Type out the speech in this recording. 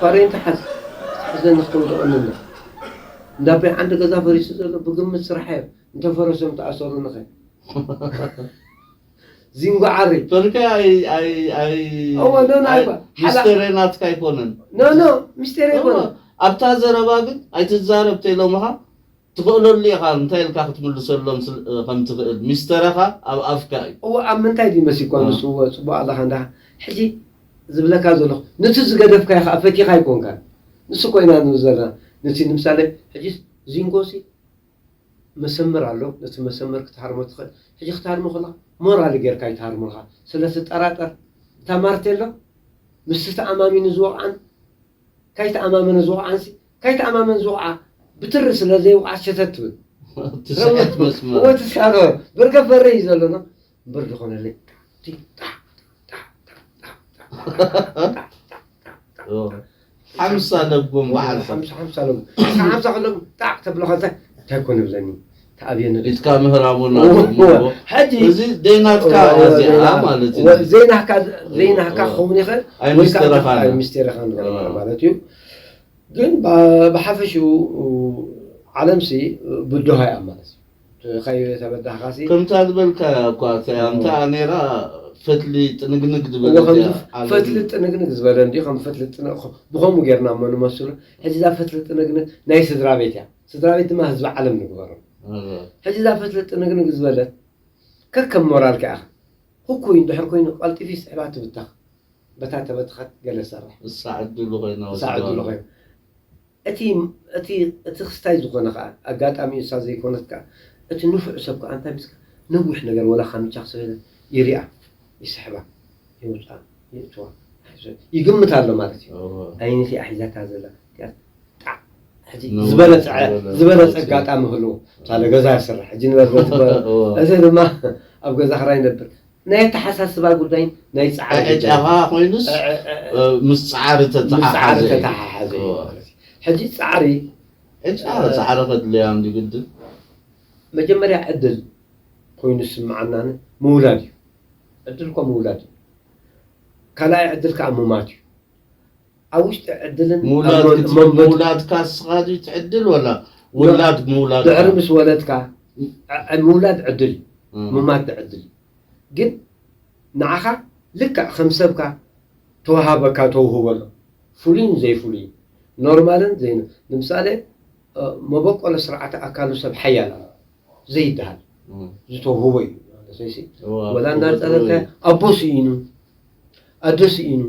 ፋሬንት ሓዝ ሓዘኒ ክትውድቐኒ እንዳ እንዳበይ ዓንዲ ገዛ ፈሪሱ ዘሎ ብግምት ስራሕ እየ። እንተፈረሶም ተኣሰሩኒ ኸ ዚንጎ ዓሪ ፈርካ ኣይ ኣይ ኣይ እወ፣ ኖ፣ ኖ፣ ኣይ- ኣይኮ- ሓላ- ሚስተር ናትካ ኣይኮነን። ኖ ኖ ሚስቴር ኣይኮነ እወ፣ ኣብታ ዘረባ ግን ኣይትዛረብ ተይሎምኻ ትኽእለሉ ኢኻ። እንታይ ኢልካ ክትምልሰሎም ስል- ከም ትኽእል ሚስተረኻ ኣብ ኣፍካ እዩ። እወ ኣብ ምንታይ ድዩ መሲኳ እ። ንሱ እወ ጽቡቅ ኣለኻ እንዳ ሕጂ ዝብለካ ዘለኹ ነቲ ዝገደፍካዮ ከዓ ፈቲኻ ኣይኮንካ ንሱ ኮይና ንብል ዘለና ነቲ ንምሳሌ ሕጂ ዚንጎሲ መሰመር ኣሎ ነቲ መሰመር ክትሃርሞ ትኽእል ሕጂ ክትሃርሞ ከለኻ ሞራል ጌርካ ይትሃርሞልካ ስለ ትጠራጠር እታ ማርቴሎ ምስቲ ተኣማሚኑ ዝወቕዓን ካይተኣማመነ ዝወቕዓንሲ ካይተኣማመን ዝወቕዓ ብትሪ ስለ ዘይወቕዓ ሸተት ትብል ትስሕት መስመር እወ ትሳሮ ብርገ ፈረ እዩ ዘሎ እምበር ዝኾነለይ ሓምሳ ለጎም በዓል ሰብ ሓምሳ ሓምሳ ኣለዎ ሓምሳ ከለኩም ጣዕ ተብሎ ከንታ እንታይ ኮነ ብለኒ ተኣብየኒ ኢትካ ምህራሙና ሕጂ እዚ ደይናትካ እወ፣ እዚኣ ዜና- ማለት እዩ። ወ- ዜናካ ዜናካ እወ። ክኸውን ይኽእል ኣይ ወይ ከዓ ሚስተረኻ ኣይ ነው። ሚስቴርኻ ንገር እወ። ማለት እዩ ግን ብ- ብሓፈሽኡ ዓለምሲ ብድሆ እያ ማለት እዩ ከይተበዳህካሲ ከምታ ዝበልካ እኳ እቲኣ እንታ ነራ ፈትሊ ጥንግንግ ዝበለ እወ፣ ከምዚ እዚኣ ዓለም ፈትሊ ጥንግንግ ዝበለ እንዲ ከም ፈትሊ ጥን- ብኸምኡ ጌርና እሞ ንመስሉ ሕጂ እዛ ፈትሊ ጥንግንግ ናይ ስድራ ቤት እያ ስድራ ቤት ድማ ህዝቢ ዓለም ንግበሮ እወ። ሕጂ እዛ ፈትሊ ጥንግንግ ዝበለት ከከም ሞራልካ ኢኻ ህኩይ እንድሕር ኮይኑ ቀልጢፊ ስዕባ ትብተኽ በታ ተበትኸት ገለ ሰርሕ እሳ ዕድሉ ኮይና እሳ ዕድሉ ኮይኑ እቲ እቲ እቲ ክስታይ ዝኾነ ከዓ ኣጋጣሚ እሳ ዘይኮነት ከዓ እቲ ንፉዕ ሰብ ከዓ እንታይ ምስካ ነዊሕ ነገር ወላ ካምቻ ክሰበለ ይሪኣ ይስሕባ ይውፃ ይእትዋ ይግምት ኣሎ ማለት እዩ እወ። ኣይነት እያ ሒዛታ ዘላ እቲኣ ጣዕ ሕጂ ነዊሕ ዝበለፀ ዝበለ ዝበለፀ ማለት እዩ። ኣጋጣሚ ህልዎ ሳለ ገዛ ይስራሕ ሕጂ ንበር በትበረ እወ። እዚ ድማ ኣብ ገዛ ክራይ ነብር ናይ ኣተሓሳስባ ጉዳይ ናይ ፃዕሪ ጉዳይ ዕጫኻ ኮይኑስ እ- እ- እ- እ፣ ምስ ፃዕሪ ምስ ፃዕሪ ተተሓሓዘ እዩ። ተተሓሓዘ እዩ እወ። ማለት እዩ ሕጂ ፃዕሪ ዕጫ ፃዕሪ ከድልያ እንዲ ግድን መጀመርያ ዕድል ኮይኑ ዝስምዓና ምውላድ እዩ ዕድል እኮ ምውላድ እዩ ካልኣይ ዕድል ከዓ ምማት እዩ ኣብ ውሽጢ ዕድልን ምውላድ ኣብ መ- ክትብል መንበድ- ምውላድካ ንስኻ ድዩ ትዕድል ወላ ውላድ ምውላድ ድሕሪ ምስ ወለድካ ዕ- ምውላድ ዕድል እዩ እም። ምማት ዕድል እዩ ግን ንዓኻ ልክዕ ከም ሰብካ ተዋሃበካ ተውህቦ ኣሎ ፍሉይን ዘይፍሉይ ኖርማልን ዘይ ንምሳሌ እ፣ መበቆሎ ስርዓተ ኣካሉ ሰብ ሓያል ኣሎ ዘይደሃል እም። ዝተውህቦ እዩ ማለት እዩ። እዋ፣ ወላ እዋ፣ እንዳፀለልካ እዋ። ኣቦ ስኢኑ ኣዶ ስኢኑ